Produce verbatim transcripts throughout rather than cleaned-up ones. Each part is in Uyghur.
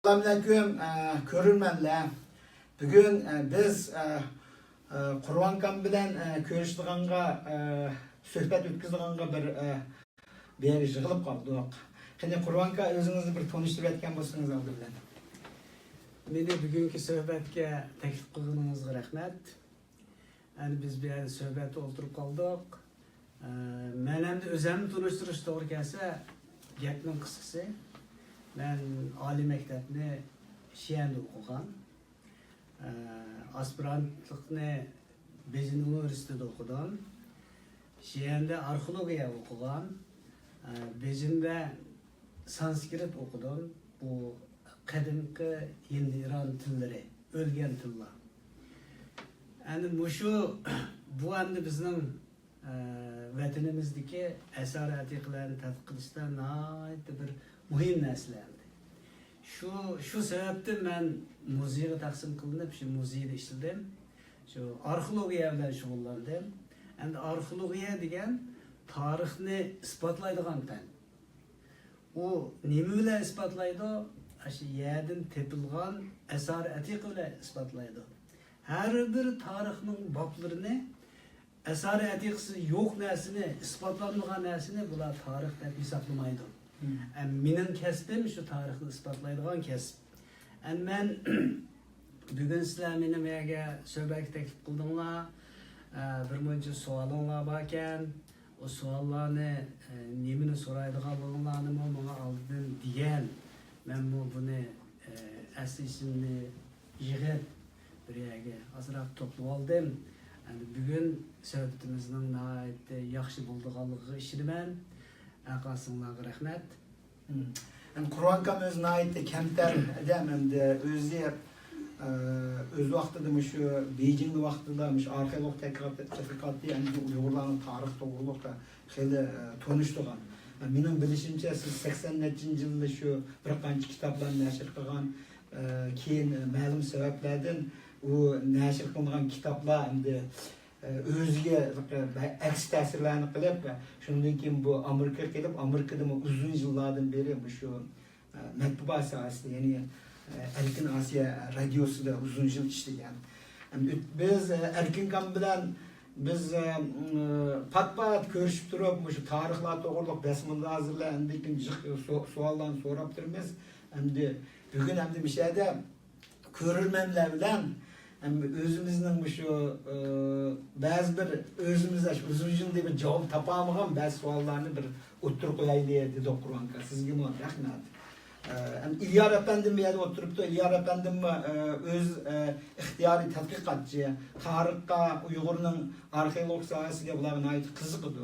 ئەسسالامۇئەلەيكۇم، ئە، كۆرۈرمەنلەر. بۈگۈن، ئە، بىز، ئە، ئە، قۇرۋانكام بىلەن، ئە، كۆرۈشىدىغانغا، ئە، سۆھبەت ئۆتكۈزىدىغانغا بىر، ئە، بىر يەرگە يىغىلىپ قالدۇق. قېنى، قۇرۋانكا، ئۆزىڭىزنى بىر تونۇشتۇرۇۋەتكەن بولسىڭىز ئالدى بىلەن. مېنى بۈگۈنكى سۆھبەتكە تەكلىپ قىلغىنىڭىزغا رەھمەت. ئەنە بىز بۇ يەردە سۆھبەتتە ئولتۇرۇپ قالدۇق. ئە، مەن ئەمدى ئۆزۈمنى تونۇشتۇرۇش توغرا كەلسە، گەپنىڭ قىسقىسى، مەن ئالىي مەكتەپنى شيەندە ئوقۇغان. ئە، ئاسپىرانتلىقنى بېيجىڭ ئۇنىۋېرسىتېتىدا ئوقۇدۇم. شيەندە ئارخېئولوگىيە ئوقۇغان. ئە، بېيجىڭدە سانسكرىت ئوقۇدۇم. بۇ قەدىمكى ھىندى ئىران تىللىرى، ئۆلگەن تىللار. ئەنە مۇشۇ، بۇ ئەمدى بىزنىڭ، ئە، ۋەتىنىمىزدىكى ئاسارە ئەتىقىلەرنى تەتقىق قىلىشتا ناھايىتى بىر مۇھىم نەرسىلەر ئەمدى. شۇ، شۇ سەۋەبتىن مەن مۇزېيغا تەقسىم قىلىنىپ، شۇ مۇزېيدا ئىشلىدىم. شۇ ئارخېئولوگىيە بىلەن شۇغۇللاندىم. ئەمدى ئارخېئولوگىيە دېگەن تارىخنى ئىسپاتلايدىغان پەن. ئۇ نېمە بىلەن ئىسپاتلايدۇ؟ ئاشۇ يەردىن تېپىلغان ئاسارە ئەتىقە بىلەن ئىسپاتلايدۇ. ھەر بىر تارىخنىڭ بابلىرىنى، ئاسارە ئەتىقىسى يوق نەرسىنى، ئىسپاتلانمىغان نەرسىنى بۇلار تارىخ دەپ ھېسابلىمايدۇ. مم. ئە، مېنىڭ كەسپىم شۇ تارىخنى ئىسپاتلايدىغان كەسىپ. ئەمدى مەن بۈگۈن سىلەر مېنى بۇ يەرگە سۆھبەتكە تەكلىپ قىلدىڭلار. ئە، بىر مۇنچە سوئالىڭلار باركەن. ئۇ سوئاللارنى، ئە، نېمىنى سورايدىغانلىقىڭلارنىمۇ ماڭا ئالدىن دېگەن. مەنمۇ بۇنى، ئە، ئەس-ئېسىمنى يىغىپ، بىر يەرگە ئازراق توپلىۋالدىم. ئەمدى بۈگۈن سۆھبىتىمىزنىڭ ناھايىتى ياخشى بولىدىغانلىقىغا ئىشىنىمەن. ئەنقاسىڭلارغا رەھمەت. مم. ئەمدى قۇرۋانكام ئۆزى ناھايىتى كەمتەر ئادەم، ئەمدى ئۆزى، ئە، ئۆز ۋاقتىدا مۇشۇ بېيجىڭ ۋاقتىدا مۇشۇ ئارخېئولوگ تەتقىقات-، تەتقىقاتى، ئەمدى ئۇيغۇرلارنىڭ تارىخ توغرۇلۇق خېلى، ئە، تونۇشتۇرغان. مېنىڭ بىلىشىمچە، سىز سەكسەن نەچچىنچى يىلى شۇ بىر قانچە كىتابلارنى نەشر قىلغان، ئە، كېيىن، ئە، مەلۇم سەۋەبلەردىن ئۇ نەشر قىلىنغان كىتابلار ئەمدى ئۆزىگە ئەكس تەسىرلەرنى قىلىپ، شۇندىن كېيىن بۇ ئامېرىكىغا كېلىپ، ئامېرىكىدىمۇ ئۇزۇن يىللاردىن بېرى مۇشۇ، ئە، مەتبۇئات ساھەسىدە، يەنى، ئە، ئەركىن ئاسىيا رادىيوسىدا ئۇزۇن يىل ئىشلىگەن. ئەمدى بىز، ئە، ئەركىنكام بىلەن بىز، ئە، م، پات-پات كۆرۈشۈپ تۇرۇپ، مۇشۇ تارىخلار توغرۇلۇق بەس مۇنازىرىلەر، ئاندىن كېيىن جىق سو-، سوئاللارنى سوراپ تۇرىمىز. ئەمدى بۈگۈن ئەمدى مۇشۇ يەردە كۆرۈرمەنلەر بىلەن ھەم ئۆزىمىزنىڭ مۇشۇ، ئى، بەزى بىر ئۆزىمىز ئاشۇ ئۇزۇن يىلدا بىر جاۋاب تاپالمىغان بەزى سوئاللارنى بىر ئوتتۇرىغا قويايلى دېدۇق، قۇرۋانكا. سىزگىمۇ رەھمەت. ئى، ھەم ئىليار ئەپەندىم بۇ يەردە ئولتۇرۇپتۇ. ئىليار ئەپەندىممۇ، ئى، ئۆز، ئى، ئىختىيارىي تەتقىقاتچى، تارىخقا، ئۇيغۇرنىڭ ئارخېئولوگ ساھەسىگە بۇلارغا ناھايىتى قىزىقىدۇ.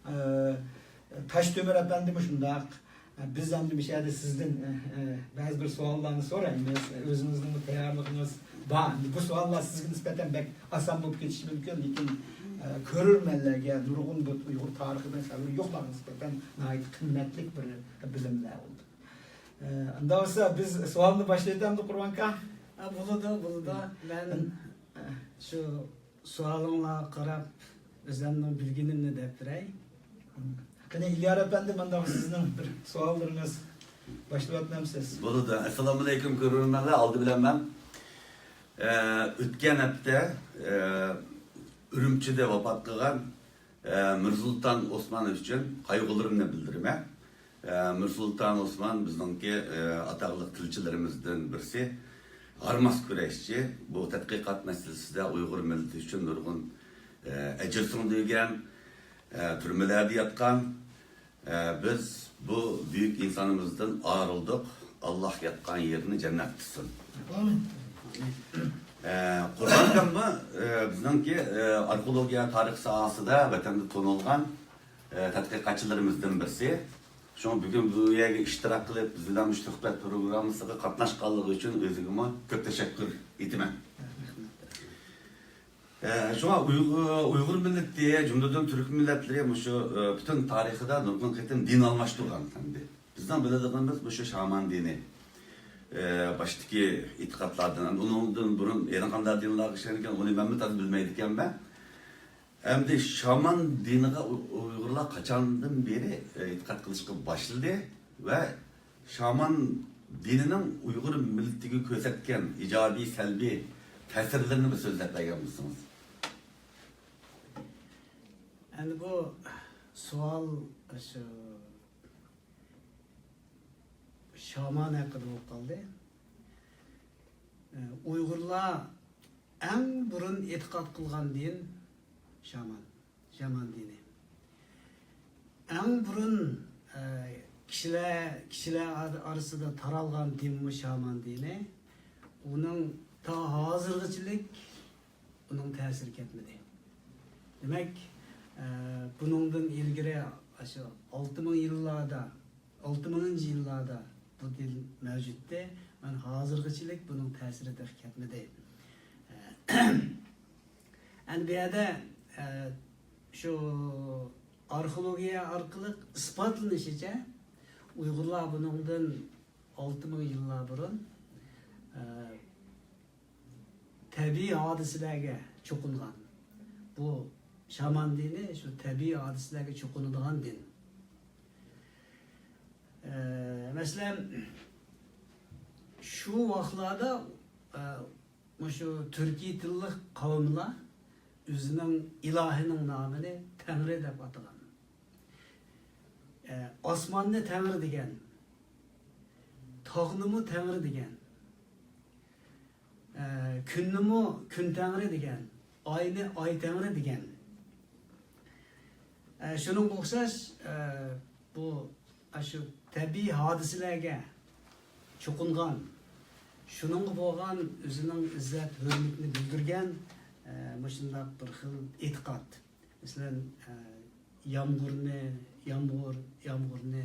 ئى، تاشتۆمۈر ئەپەندىمۇ شۇنداق. بىز ئەمدى مۇشۇ يەردە سىزدىن، ئە، ئە، بەزى بىر سوئاللارنى سورايمىز. ئۆزىڭىزنىڭمۇ تەييارلىقىڭىز بار. بۇ سوئاللار سىزگە نىسبەتەن بەك ئاسان بولۇپ كېتىشى مۇمكىن، لېكىن، ئە، كۆرۈرمەنلەرگە، نۇرغۇن بۇ ئۇيغۇر تارىخىدىن خەۋىرى يوقلارغا نىسبەتەن ناھايىتى قىممەتلىك بىر بىلىملەر بولدى. ئە، ئۇنداق بولسا بىز سوئالنى باشلايلى ئەمدى، قۇرۋانكا. ئا، بولىدۇ، بولىدۇ. مەن ئە، شۇ سوئالىڭلارغا قاراپ، ئۆزۈمنىڭ بىلگىنىمنى دەپ بېرەي. قېنى، ئىليار ئەپەندى، مانداق سىزنىڭ بىر سوئاللىرىڭىز، باشلىۋەتمەمسىز؟ بولىدۇ. ئەسسالامۇئەلەيكۇم، كۆرۈرمەنلەر. ئالدى بىلەن مەن، ئە، ئۆتكەن ھەپتە، ئە، ئۈرۈمچىدە ۋاپات قىلغان، ئە، مىرسۇلتان ئوسمان ئۈچۈن قايغۇلىرىمنى بىلدۈرىمەن. ئە، مىرسۇلتان ئوسمان بىزنىڭكى، ئە، ئاتاقلىق تىلچىلىرىمىزدىن بىرسى، ھارماس كۈرەشچى. بۇ تەتقىقات مەسىلىسىدە ئۇيغۇر مىللىتى ئۈچۈن نۇرغۇن، ئە، ئەجىر سىڭدۈرگەن، ئە، تۈرمىلەردە ياتقان. ئە، بىز بۇ بۈيۈك ئىنسانىمىزدىن ئايرىلدۇق. ئاللاھ ياتقان يېرىنى جەننەت قىلسۇن. ئامىن. ئە، قۇربان ئاكاممۇ، ئە، بىزنىڭكى، ئە، ئارخېئولوگىيە تارىخ ساھەسىدە ۋەتەندە تونۇلغان، ئە، تەتقىقاتچىلىرىمىزدىن بىرسى. شۇڭا بۈگۈن بۇ يەرگە ئىشتىراك قىلىپ، بىز بىلەن مۇشۇ سۆھبەت پروگراممىسىغا قاتناشقانلىقى ئۈچۈن ئۆزىگىمۇ كۆپ تەشەككۈر ئېيتىمەن. ئە، شۇڭا ئۇيغۇر، ئۇيغۇر مىللىتى، جۈملىدىن تۈرك مىللەتلىرى مۇشۇ، ئە، پۈتۈن تارىخىدا نۇرغۇن قېتىم دىن ئالماشتۇرغان ئەمدى. بىزنىڭ بىلىدىغىنىمىز مۇشۇ شامان دىنى. ئە، باشتىكى ئېتىقادلاردىن، ئۇنىڭدىن بۇرۇن يەنە قانداق دىنلارغا ئىشەنگەن، ئۇنى مەنمۇ تازا بىلمەيدىكەنمەن. ئەمدى شامان دىنىغا ئۇ-، ئۇيغۇرلار قاچاندىن بېرى، ئە، ئېتىقاد قىلىشقا باشلىدى ۋە شامان دىنىنىڭ ئۇيغۇر مىللىتىگە كۆرسەتكەن ئىجابىي، سەلبىي تەسىرلىرىنى بىر سۆزلەپ بەرگەن بولسىڭىز. ئەمدى بۇ سوئال شۇ شامان ھەققىدە بولۇپ قالدى. ئۇيغۇرلار ئەڭ بۇرۇن ئېتىقاد قىلغان دىن شامان، شامان دىنى. ئەڭ بۇرۇن، ئە، كىشىلەر، كىشىلەر ئار-، ئارىسىدا تارالغان دىنمۇ شامان دىنى. ئۇنىڭ تا ھازىرغىچىلىك ئۇنىڭ تەسىرى كەتمىدى. دېمەك، ئە، بۇنىڭدىن ئىلگىرى ئاشۇ ئالتە مىڭ يىللاردا، ئالتە مىڭىنچى يىللاردا بۇ دىن مەۋجۇتتى. مانا ھازىرغىچىلىك بۇنىڭ تەسىرى تېخى كەتمىدى. ئەمدى بۇ يەردە، ئە، شۇ ئارخېئولوگىيە ئارقىلىق ئىسپاتلىنىشىچە، ئۇيغۇرلار بۇنىڭدىن ئالتە مىڭ يىللار بۇرۇن، ئە، تەبىئىي ھادىسىلەرگە چوقۇنغان. بۇ شامان دىنى شۇ تەبىئىي ھادىسىلەرگە چوقۇنىدىغان دىن. ئە، مەسىلەن، شۇ ۋاقىتلاردا، ئە، مۇشۇ تۈركىي تىللىق قەۋملەر ئۆزىنىڭ ئىلاھىنىڭ نامىنى تەڭرى دەپ ئاتىغان. ئە، ئاسماننى تەڭرى دېگەن، تاغنىمۇ تەڭرى دېگەن، ئە، كۈننىمۇ كۈن تەڭرى دېگەن، ئاينى ئاي تەڭرى دېگەن. ئە، شۇنىڭغا ئوخشاش، ئە، بۇ، ئاشۇ تەبىئىي ھادىسىلەرگە چوقۇنغان، شۇنىڭغا بولغان ئۆزىنىڭ ئىززەت، ھۆرمىتىنى بىلدۈرگەن، ئە، مۇشۇنداق بىر خىل ئېتىقاد. مەسىلەن، ئە، يامغۇرنى، يامغۇر، يامغۇرنى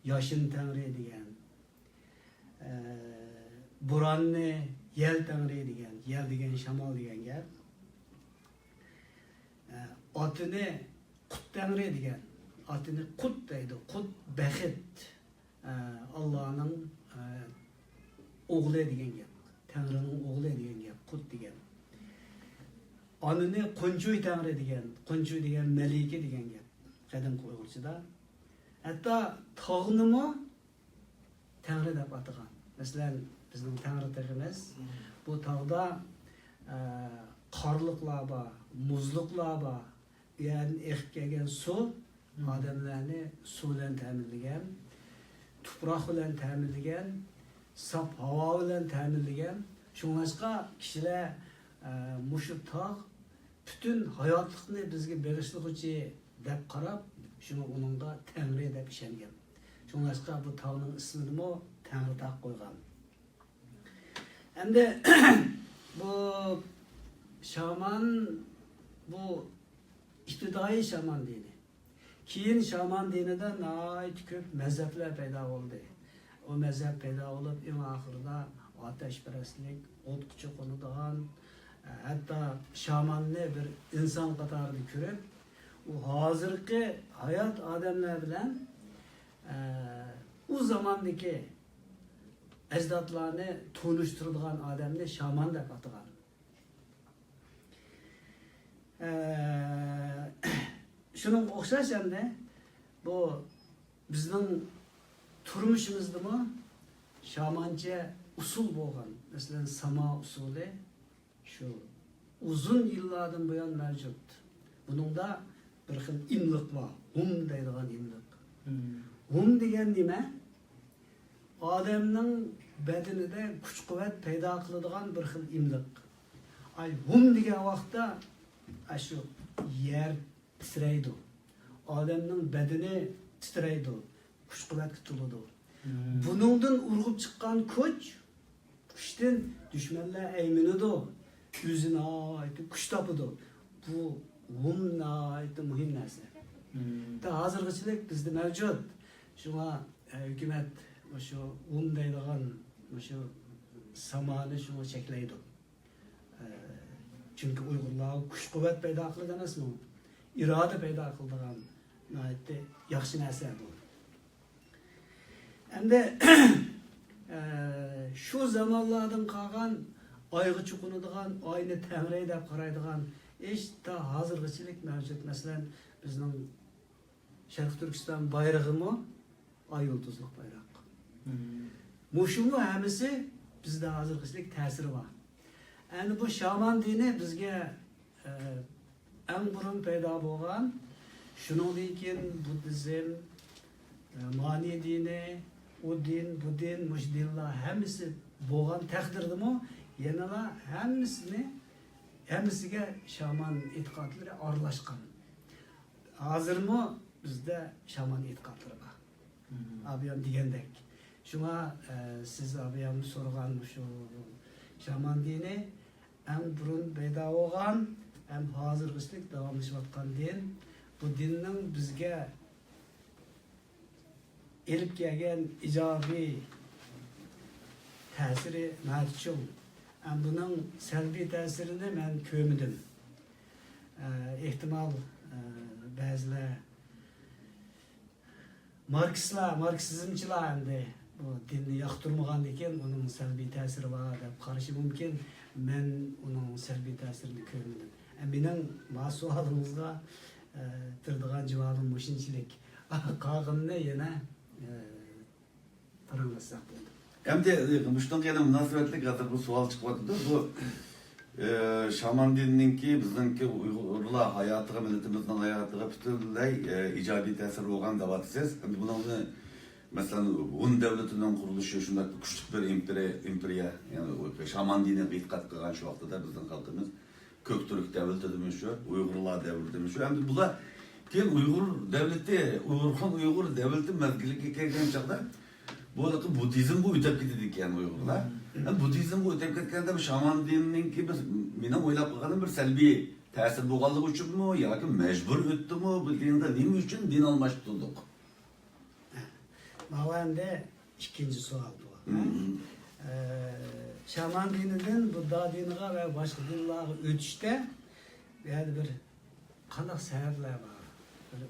ياشىن تەڭرى دېگەن، ئە، بوراننى يەل تەڭرى دېگەن، يەل دېگەن شامال دېگەن گەپ. ئە، ئاتىنى قۇت تەڭرى دېگەن، ئاتىنى قۇت دەيدۇ، قۇت بەخت، ئە، ئاللانىڭ، ئە، ئوغلى دېگەن گەپ، تەڭرىنىڭ ئوغلى دېگەن گەپ، قۇت دېگەن. ئانىنى قۇنچۇي تەڭرى دېگەن، قۇنچۇي دېگەن مەلىكە دېگەن گەپ قەدىمكى ئۇيغۇرچىدا. ھەتتا تاغنىمۇ تەڭرى دەپ ئاتىغان. مەسىلەن، بىزنىڭ تەڭرى تېغىمىز، بۇ تاغدا، ئە، قارلىقلار بار، مۇزلۇقلار بار. ئۇ يەردىن ئېقىپ كەلگەن سۇ ئادەملەرنى سۇ بىلەن تەمىنلىگەن، تۇپراق بىلەن تەمىنلىگەن، ساپ ھاۋا بىلەن تەمىنلىگەن. شۇڭلاشقا كىشىلەر، ئە، مۇشۇ تاغ پۈتۈن ھاياتلىقنى بىزگە بېغىشلىغۇچى دەپ قاراپ، شۇڭا ئۇنىڭغا تەڭرى دەپ ئىشەنگەن. شۇڭلاشقا بۇ تاغنىڭ ئىسمىنىمۇ تەڭرىتاغ قويغان. ئەمدى بۇ شامان، بۇ ئىپتىدائىي شامان دىنى. كېيىن شامان دىنىدا ناھايىتى كۆپ مەزھەپلەر پەيدا بولدى. ئۇ مەزھەپ پەيدا بولۇپ، ئەڭ ئاخىرىدا ئاتەشپەرەسلىك، ئوتقا چوقۇنىدىغان، ھەتتا شاماننى بىر ئىنسان قاتارىدا كۆرۈپ، ئۇ ھازىرقى ھايات ئادەملەر بىلەن، ئە، ئۇ زاماندىكى ئەجدادلارنى تونۇشتۇرىدىغان ئادەمنى شامان دەپ ئاتىغان. ئە، شۇنىڭغا ئوخشاش ئەمدى بۇ بىزنىڭ تۇرمۇشىمىزدىمۇ شامانچە ئۇسۇل بولغان. مەسىلەن، ساما ئۇسۇلى شۇ ئۇزۇن يىللاردىن بۇيان مەۋجۇت. بۇنىڭدا بىر خىل ئىملىق بار، ھۇم دەيدىغان ئىملىق. ھۇم دېگەن نېمە؟ ئادەمنىڭ بەدىنىدە كۈچ-قۇۋۋەت پەيدا قىلىدىغان بىر خىل ئىملىق. ئاي، ھۇم دېگەن ۋاقىتتا، ئاشۇ يەر تىترەيدۇ. ئادەمنىڭ بەدىنى تىترەيدۇ، كۈچ-قۇۋۋەتكە تولىدۇ. بۇنىڭدىن ئۇرغۇپ چىققان كۈچ، كۈچتىن دۈشمەنلەر ئەيمىنىدۇ. ئۆزى ناھايىتى كۈچ تاپىدۇ. بۇ ھۇم ناھايىتى مۇھىم نەرسە. تا ھازىرغىچىلىك بىزدە مەۋجۇت. شۇڭا، ئە، ھۆكۈمەت مۇشۇ ھۇم دەيدىغان مۇشۇ سامانى شۇڭا چەكلەيدۇ. ئە، چۈنكى ئۇيغۇرلار كۈچ-قۇۋۋەت پەيدا قىلىدىغان ئەمەسمۇ؟ ئىرادە پەيدا قىلىدىغان ناھايىتى ياخشى نەرسە بۇ. ئەمدى، ئە، شۇ زامانلاردىن قالغان ئايغا چوقۇنىدىغان، ئاينى تەڭرى دەپ قارايدىغان ئىش تا ھازىرغىچىلىك مەۋجۇت. مەسىلەن، بىزنىڭ شەرقىي تۈركىستان بايرىغىمۇ ئاي يۇلتۇزلۇق بايراق. مۇشۇمۇ ھەممىسى بىزدە ھازىرقىچىلىك تەسىرى بار. ئەنە بۇ شامان دىنى بىزگە، ئە، ئەڭ بۇرۇن پەيدا بولغان، شۇنىڭدىن كېيىن بۇددىزم، ئە، مانى دىنى، ئۇ دىن، بۇ دىن، مۇشۇ دىنلار ھەممىسى بولغان تەقدىردىمۇ يەنىلا ھەممىسىنى، ھەممىسىگە شامان ئېتىقادلىرى ئارىلاشقان. ھازىرمۇ بىزدە شامان ئېتىقادلىرى بار. ئابىيان دېگەندەك. شۇڭا، ئە، سىز ئابىيان سورىغان مۇشۇ شامان دىنى ئەڭ بۇرۇن پەيدا بولغان ھەم ھازىرغىچىلىك داۋاملىشىۋاتقان دىن. بۇ دىننىڭ بىزگە ئېلىپ كەلگەن ئىجابىي تەسىرى ناھايىتى چوڭ. ھەم بۇنىڭ سەلبىي تەسىرىنى مەن كۆرمىدىم. ئە، ئېھتىمال، ئە، بەزىلەر ماركسلار، ماركسىزمچىلار ئەمدى بۇ دىننى ياقتۇرمىغاندىكىن ئۇنىڭ سەلبىي تەسىرى بار دەپ قارىشى مۇمكىن. مەن ئۇنىڭ سەلبىي تەسىرىنى كۆرمىدىم. ئە، مېنىڭ ما سوئالىڭىزغا، ئە، بېرىدىغان جاۋابىم مۇشۇنچىلىك. قالغىنىنى يەنە، ئە، پاراڭلاشساق بولىدۇ. ئەمدى، ئە، مۇشۇنىڭغا يەنە مۇناسىۋەتلىك ھازىر بۇ سوئال چىقىۋاتىدۇ. بۇ، ئە، شامان دىنىنىڭكى بىزنىڭكى ئۇيغۇرلار ھاياتىغا، مىللىتىمىزنىڭ ھاياتىغا پۈتۈنلەي، ئە، ئىجابىي تەسىرى بولغان دەۋاتىسىز. ئەمدى بۇنىڭدىن، مەسىلەن، ھون دەۋلىتىنىڭ قۇرۇلۇشى شۇنداق بىر كۈچلۈك بىر ئىمپېرىيە، ئىمپېرىيە، يەنى شامانىيەتكە ئېتىقاد قىلغان شۇ ۋاقتىدا بىزنىڭ خەلقىمىز كۆك تۈرك دەۋلىتىدىمۇ شۇ، ئۇيغۇرلار دەۋرىدىمۇ شۇ. ئەمدى بۇلار كېيىن ئۇيغۇر دەۋلىتى، ئۇيغۇرخان ئۇيغۇر دەۋلىتى مەزگىلىگە كەلگەن چاغدا بۇ بۇددىزمغا ئۆتۈپ كېتىدىكەن ئۇيغۇرلار. ئەمدى بۇددىزمغا ئۆتۈپ كەتكەندە بۇ شامان دىنىنىڭكى بىز، مېنىڭ ئويلاپ قالغىنىم بىر سەلبىي تەسىر بولغانلىقى ئۈچۈنمۇ ياكى مەجبۇر ئۆتتىمۇ؟ بۇ دىندا نېمە ئۈچۈن دىن ئالماشتۇردۇق؟ ماۋۇ ئەمدى ئىككىنچى سوئال بۇ. ئە، شامان دىنىدىن بۇددا دىنىغا ۋە باشقا دىنلارغا ئۆتۈشتە بۇ يەردە بىر قانداق سەۋەبلەر بار؟ بىر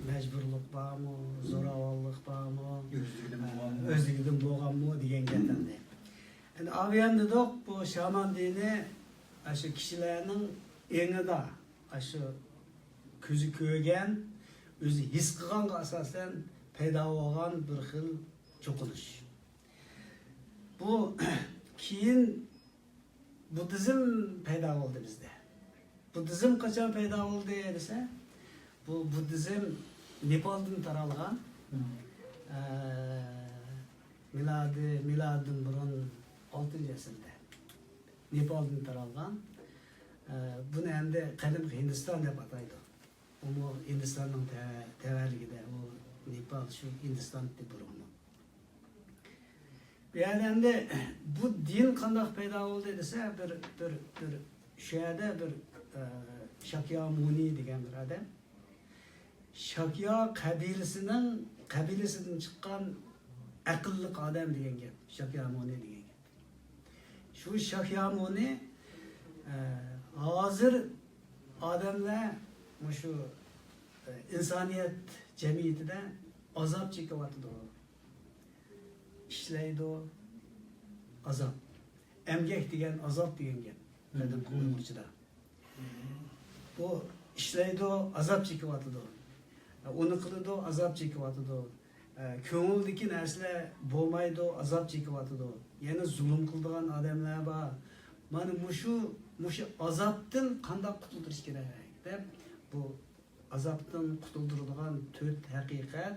مەجبۇرلۇق بارمۇ، زوراۋانلىق بارمۇ، ئۆزلۈكىدىن بولغانمۇ؟ ئۆزلۈكىدىن بولغانمۇ دېگەن گەپ ئەمدى. ئەمدى ئاۋۇ يەردە دېدۇق، بۇ شامان دىنى ئاشۇ كىشىلەرنىڭ ئېڭىدا، ئاشۇ كۆزى كۆرگەن، ئۆزى ھېس قىلغانغا ئاساسەن پەيدا بولغان بىر خىل چوقۇنۇش. بۇ كېيىن بۇددىزم پەيدا بولدى بىزدە. بۇددىزم قاچان پەيدا بولدى دېسە، بۇ بۇددىزم نېپالدىن تارالغان. ئە، مىلادى، مىلادىدىن بۇرۇن ئالتىنچى ئەسىردە نېپالدىن تارالغان. ئە، بۇنى ئەمدى قەدىمكى ھىندىستان دەپ ئاتايدۇ. ئۇمۇ ھىندىستاننىڭ تە-، تەۋەلىكىدە، ئۇ نېپال شۇ ھىندىستان ئىدى بۇرۇنمۇ. بۇ يەردە ئەمدى بۇ دىن قانداق پەيدا بولدى دېسە، بىر، بىر، بىر شۇ يەردە بىر، ئە، شاكيامۇنى دېگەن بىر ئادەم، شاكيا قەبىلىسىنىڭ، قەبىلىسىدىن چىققان ئەقىللىق ئادەم دېگەن گەپ، شاكيامۇنى دېگەن گەپ. شۇ شاكيامۇنى، ئە، ھازىر ئادەملەر مۇشۇ، ئە، ئىنسانىيەت جەمئىيىتىدە ئازاب چېكىۋاتىدۇ. ئىشلەيدۇ، ئازاب. ئەمگەك دېگەن ئازاب دېگەن گەپ. قەدىمكى ئۇيغۇرچىدا. بۇ ئىشلەيدۇ، ئازاب چېكىۋاتىدۇ. ئۇنى قىلىدۇ، ئازاب چېكىۋاتىدۇ. كۆڭۈلدىكى نەرسىلەر بولمايدۇ، ئازاب چېكىۋاتىدۇ. يەنە زۇلۇم قىلىدىغان ئادەملەر بار. مانا مۇشۇ، مۇشۇ ئازابتىن قانداق قۇتۇلدۇرۇش كېرەك دەپ، بۇ ئازابتىن قۇتۇلدۇرىدىغان تۆت ھەقىقەت،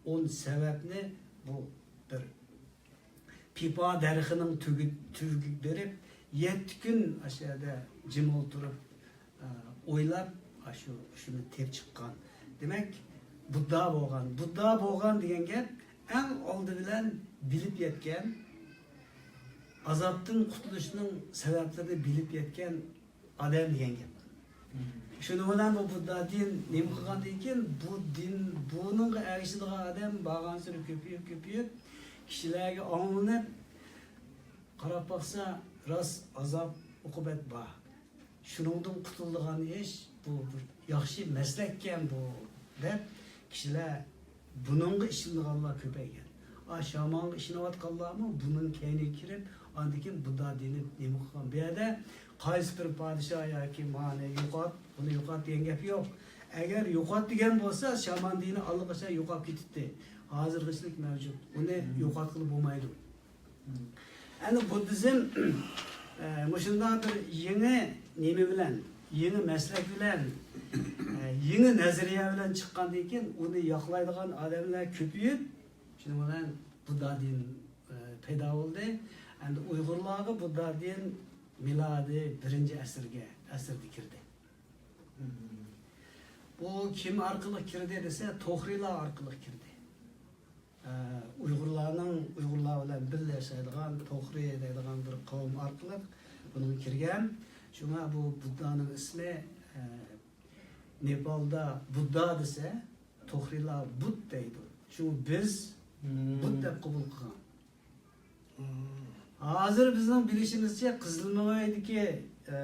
ئون سەۋەبنى بۇ بىر پىپا دەرىخىنىڭ تۈۋىگە، تۈۋىگە بېرىپ، يەتتە كۈن ئاشۇ يەردە جىم ئولتۇرۇپ، ئە، ئويلاپ، ئاشۇ، شۇنى تېپىپ چىققان. دېمەك، بۇددا بولغان. بۇددا بولغان دېگەن گەپ ئەڭ ئالدى بىلەن بىلىپ يەتكەن، ئازابتىن قۇتۇلۇشنىڭ سەۋەبلىرىنى بىلىپ يەتكەن ئادەم دېگەن گەپ. شۇنىڭ بىلەن بۇ بۇددا دىن نېمە قىلغاندىن كېيىن، بۇ دىن، بۇنىڭغا ئەگىشىدىغان ئادەم بارغانسېرى كۆپىيىپ، كۆپىيىپ، كىشىلەرگە ئاڭلىنىپ، قاراپ باقسا، راست ئازاب، ئوقۇبەت بار. شۇنىڭدىن قۇتۇلىدىغان ئىش، بۇ بىر ياخشى مەسلەككەن بۇ، دەپ كىشىلەر بۇنىڭغا ئىشىنىدىغانلار كۆپەيگەن. ئا، شامانغا ئىشىنىۋاتقانلارمۇ بۇنىڭ كەينىگە كىرىپ، ئاندىن كېيىن بۇددا دىنى نېمە قىلغان؟ بۇ يەردە قايسى بىر پادىشاھ ياكى مانى يوقات، بۇنى يوقات دېگەن گەپ يوق. ئەگەر يوقات دېگەن بولسا، شامان دىنى ئاللىقاچان يوقاپ كېتىتتى. ھازىرغىچىلىك مەۋجۇت. ئۇنى يوقاتقىلى بولمايدۇ. ئەنە بۇددىزم، ئە، مۇشۇنداق بىر يېڭى نېمە بىلەن، يېڭى مەسلەك بىلەن، ئە، يېڭى نەزەرىيە بىلەن چىققاندىن كېيىن، ئۇنى ياقلايدىغان ئادەملەر كۆپىيىپ، شۇنىڭ بىلەن بۇددا دىن، ئە، پەيدا بولدى. ئەمدى ئۇيغۇرلارغا بۇددا دىن مىلادىي بىرىنچى ئەسىرگە، ئەسىردە كىردى. بۇ كىم ئارقىلىق كىردى دېسە، توخرىلار ئارقىلىق كىردى. ئە، ئۇيغۇرلارنىڭ، ئۇيغۇرلار بىلەن بىللە ياشايدىغان توخرى دەيدىغان بىر قەۋم ئارقىلىق بۇنىڭغا كىرگەن. شۇڭا بۇ بۇددانىڭ ئىسمى، ئە، نېپالدا بۇددا دېسە، توخرىلار بۇت دەيدۇ. شۇڭا بىز بۇت دەپ قوبۇل قىلغان. ھازىر بىزنىڭ بىلىشىمىزچە، قىزىلمۆگەيدىكى، ئە،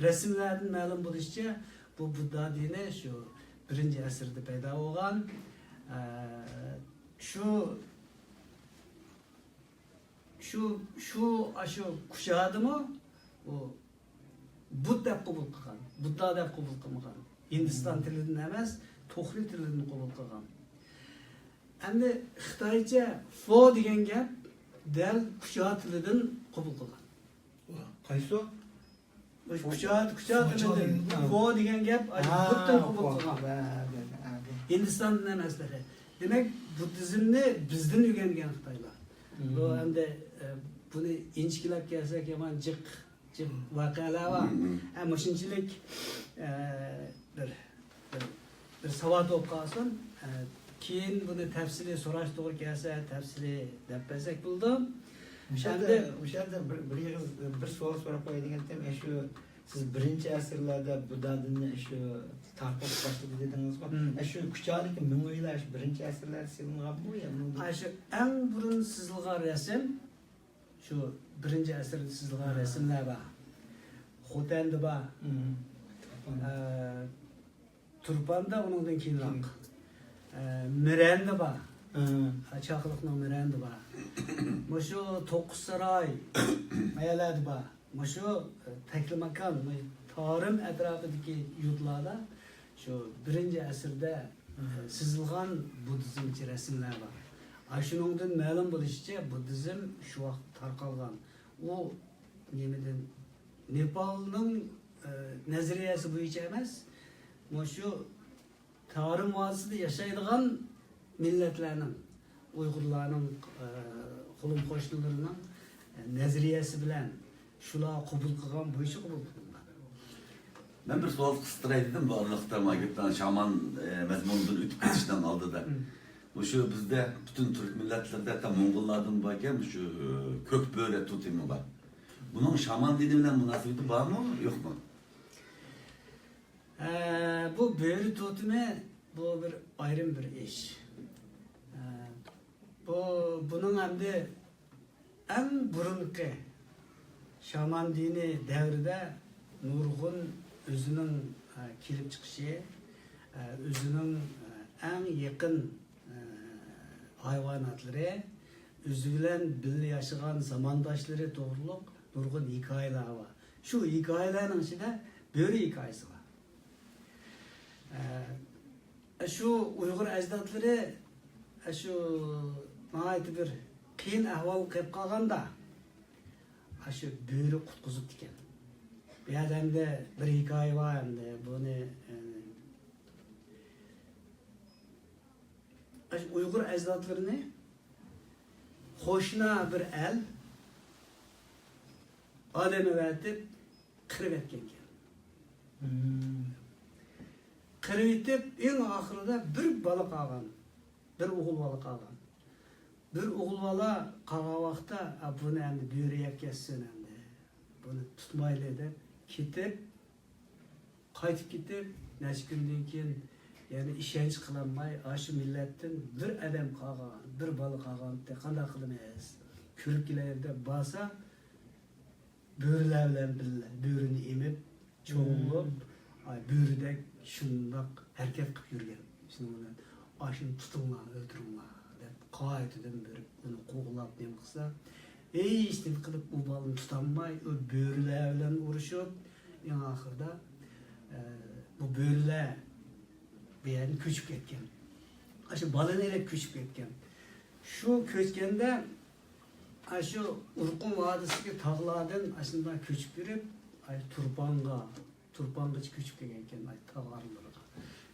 رەسىملەردىن مەلۇم بولۇشىچە، بۇ بۇددا دىنى شۇ بىرىنچى ئەسىردە پەيدا بولغان. ئە، شۇ، شۇ، شۇ، ئاشۇ كۇچادىمۇ ئۇ بۇت دەپ قوبۇل قىلغان، بۇددا دەپ قوبۇل قىلمىغان. ھىندىستان تىلىدىن ئەمەس، توخرى تىلىدىن قوبۇل قىلغان. ئەمدى خىتايچە فو دېگەن گەپ دەل كۇچا تىلىدىن قوبۇل قىلغان. قايسى؟ كۇچا، كۇچا تىلىدىن. فو دېگەن گەپ بۇتتىن قوبۇل قىلغان. ھىندىستاندىن ئەمەس تېخى. دېمەك، بۇددىزمنى بىزدىن ئۆگەنگەن خىتايلار. بۇ ئەمدى، ئە، بۇنى ئىنچىكىلەپ كەلسەك يامان جىق ۋەقەلەر بار. ھە، مۇشۇنچىلىك، ئە، بىر، بىر، بىر ساۋات بولۇپ قالسۇن. ئە، كېيىن بۇنى تەپسىلىي سوراش توغرا كەلسە، تەپسىلىي دەپ بەرسەك بولىدۇ. ئەمدى مۇشۇ يەردە بىر، بىر ئېغىز، بىر سوئال سوراپ قوياي دېگەنتىم. ئە، شۇ سىز بىرىنچى ئەسىرلەردە بۇددا دىنى شۇ تارقىلىپ باشلىدى دېدىڭىزغۇ. ئە، شۇ كۇچادىكى مۆڭۈيلەر شۇ بىرىنچى ئەسىرلەردە سېلىنغانمۇ يا بۇنىڭدىن؟ ئە، شۇ ئەڭ بۇرۇن سىزىلغان رەسىم شۇ بىرىنچى ئەسىردە سىزىلغان رەسىملەر بار. خوتەندە بار. ئە، تۇرپاندا ئۇنىڭدىن كېيىنراق. ئە، مىرەندە بار. ئە، چاقىلىقنىڭ مىرەندە بار. مۇشۇ توققۇز ساراي، مايەلەردە بار. مۇشۇ، ئە، تەكلىماكان، مۇشۇ تارىم ئەتراپىدىكى يۇرتلاردا شۇ بىرىنچى ئەسىردە سىزىلغان بۇددىزمچە رەسىملەر بار. ئاشۇنىڭدىن مەلۇم بولۇشىچە، بۇددىزم شۇ ۋاقىتتا تارقالغان. ئۇ نېمىدىن، نېپالنىڭ، ئە، نەزەرىيەسى بويىچە ئەمەس، مۇشۇ تارىم ۋادىسىدا ياشايدىغان مىللەتلەرنىڭ، ئۇيغۇرلارنىڭ، ئە، قولۇم قوشنىلىرىنىڭ، ئە، نەزەرىيەسى بىلەن شۇلار قوبۇل قىلغان بويىچە قوبۇل قىلىنغان. مەن بىر سوئال قىستۇراي دېدىم، بۇ ئارىلىقتا ما گەپتە شامان، ئە، مەزمۇنىدىن ئۆتۈپ كېتىشنىڭ ئالدىدا. مۇشۇ بىزدە پۈتۈن تۈرك مىللەتلىرىدە، ھەتتا موڭغۇللاردىن باركەن، مۇشۇ، ئە، كۆك بۆرە توتېمى بار. بۇنىڭ شامان دىنى بىلەن مۇناسىۋىتى بارمۇ، يوقمۇ؟ ئە، بۇ بۆرە توتېمى، بۇ بىر ئايرىم بىر ئىش. ئە، بۇ، بۇنىڭ ئەمدى ئەڭ بۇرۇنقى شامان دىنى دەۋرىدە نۇرغۇن ئۆزىنىڭ، ئە، كېلىپ چىقىشى، ئە، ئۆزىنىڭ، ئە، ئەڭ يېقىن، ئە، ھايۋاناتلىرى، ئۆزى بىلەن بىللە ياشىغان زامانداشلىرى توغرۇلۇق نۇرغۇن ھېكايىلەر بار. شۇ ھېكايىلەرنىڭ ئىچىدە بۆرە ھېكايىسى بار. ئە، شۇ ئۇيغۇر ئەجدادلىرى، ئە، شۇ ناھايىتى بىر قىيىن ئەھۋالغا كېلىپ قالغاندا، ئە، شۇ بۆرە قۇتقۇزۇپتىكەن. بۇ يەردە ئەمدى بىر ھېكايە بار ئەمدى. بۇنى، ئە، ئە، شۇ ئۇيغۇر ئەجدادلىرىنى قوشنا بىر ئەل ئادەم ئەۋەتىپ قىرىۋەتكەنكەن. قىرىۋېتىپ، ئەڭ ئاخىرىدا بىر بالا قالغان. بىر ئوغۇل بالا قالغان. بىر ئوغۇل بالا قالغان ۋاقىتتا، «ئا، بۇنى ئەمدى بۆرە يەپ كەتسۇن ئەمدى. بۇنى تۇتمايلى» دەپ كېتىپ، قايتىپ كېتىپ، نەچچە كۈندىن كېيىن يەنە ئىشەنچ قىلالماي، ئاشۇ مىللەتتىن بىر ئادەم قالغان، بىر بالا قالغانتى، قانداق قىلىمىز؟ كۆرۈپ كېلەيلى دەپ بارسا، بۆرىلەر بىلەن بىللە بۆرىنى ئېمىپ، چوڭ بولۇپ، ئاي، بۆرىدەك شۇنداق ھەرىكەت قىلىپ يۈرگەن. شۇنىڭ بىلەن، «ئاشۇنى تۇتۇڭلار، ئۆلتۈرۈڭلار» دەپ، قايتىدىن بېرىپ ئۇنى قوغلاپ نېمە قىلسا، ھېچ نېمە قىلىپ ئۇ بالىنى تۇتالماي، ئۇ بۆرىلەر بىلەن ئۇرۇشۇپ، ئەڭ ئاخىرىدا، ئە، بۇ بۆرىلەر بۇ يەردىن كۆچۈپ كەتكەن. ئاشۇ بالىنى ئېلىپ كۆچۈپ كەتكەن. شۇ كۆچكەندە، ئاشۇ ئورخۇن ۋادىسىدىكى تاغلاردىن ئاشۇنداق كۆچۈپ كىرىپ، ئاي، تۇرپانغا، تۇرپانغىچە كۆچۈپ كەلگەنكەن، ئاي، تاغ ئارىلىرىغا.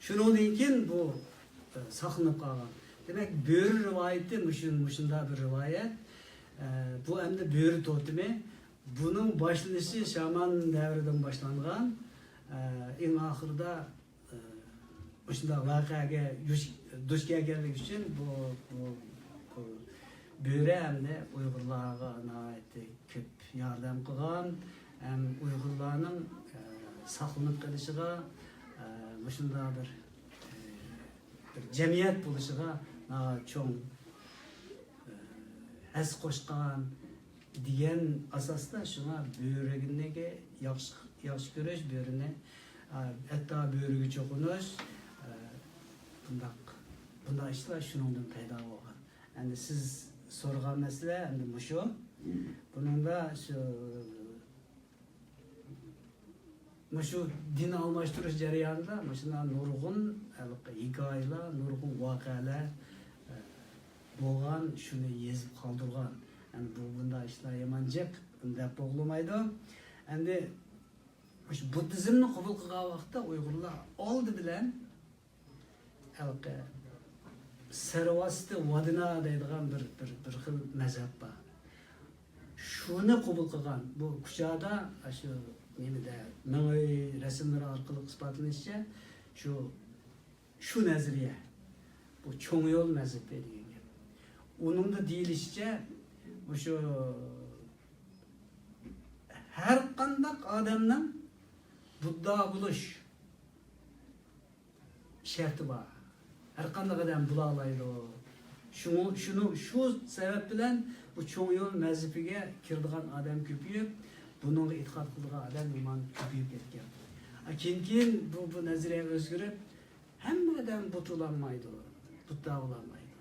شۇنىڭدىن كېيىن بۇ، ئە، ساقلىنىپ قالغان. دېمەك، بۆرە رىۋايىتى مۇشۇ، مۇشۇنداق بىر رىۋايەت. ئە، بۇ ئەمدى بۆرە توتېمى. بۇنىڭ باشلىنىشى شامان دەۋرىدىن باشلانغان. ئە، ئەڭ ئاخىرىدا ئى، مۇشۇنداق ۋەقەگە يۈش-، دۇچ كەلگەنلىكى ئۈچۈن بۇ، بۇ، بۇ بۆرە ئەمدى ئۇيغۇرلارغا ناھايىتى كۆپ ياردەم قىلغان، ھەم ئۇيغۇرلارنىڭ، ئى، ساقلىنىپ قېلىشىغا، ئى، مۇشۇنداق بىر، ئى، بىر جەمئىيەت بولۇشىغا ناھايىتى چوڭ، ئى، ھەسسە قوشقان، دېگەن ئاساستا شۇڭا بۆرىنى ياخشى، ياخشى كۆرۈش، بۆرىنى، ئا، ھەتتا بۆرىگە چوقۇنۇش، ئا، بۇنداق، بۇنداق ئىشلار شۇنىڭدىن پەيدا بولغان. ئەمدى سىز سورىغان مەسىلە ئەمدى مۇشۇ. بۇنىڭدا شۇ مۇشۇ دىن ئالماشتۇرۇش جەريانىدا مۇشۇنداق نۇرغۇن ھېلىقى ھېكايىلەر، نۇرغۇن ۋەقەلەر، ئە، بولغان، شۇنى يېزىپ قالدۇرغان. ئەمدى بۇ، بۇنداق ئىشلار يامان جىق دەپ بولمايدۇ. ئەمدى مۇشۇ بۇددىزمنى قوبۇل قىلغان ۋاقىتتا ئۇيغۇرلار ئالدى بىلەن ھېلىقى سەرۋاستى ۋادىنا دەيدىغان بىر، بىر، بىر خىل مەزھەپ بار. شۇنى قوبۇل قىلغان. بۇ كۇچادا، شۇ نېمىدە، مىڭئۆي رەسىملىرى ئارقىلىق ئىسپاتلىنىشىچە، شۇ، شۇ نەزەرىيە، بۇ چوڭ يول مەزھىپى دېگەن گەپ. ئۇنىڭدا دېيىلىشىچە، مۇشۇ ھەر قانداق ئادەمنىڭ بۇددا بولۇش شەرتى بار. ھەر قانداق ئادەم بولالايدۇ. شۇ، شۇنىڭ، شۇ سەۋەب بىلەن بۇ چوڭ يول مەزھىپىگە كىرىدىغان ئادەم كۆپىيىپ، بۇنىڭغا ئېتىقاد قىلىدىغان ئادەم يامان كۆپىيىپ كەتكەن. ئا، كېيىن، كېيىن بۇ، بۇ نەزەرىيە ئۆزگىرىپ، ھەممە ئادەم بۇت بولالمايدۇ، بۇددا بولالمايدۇ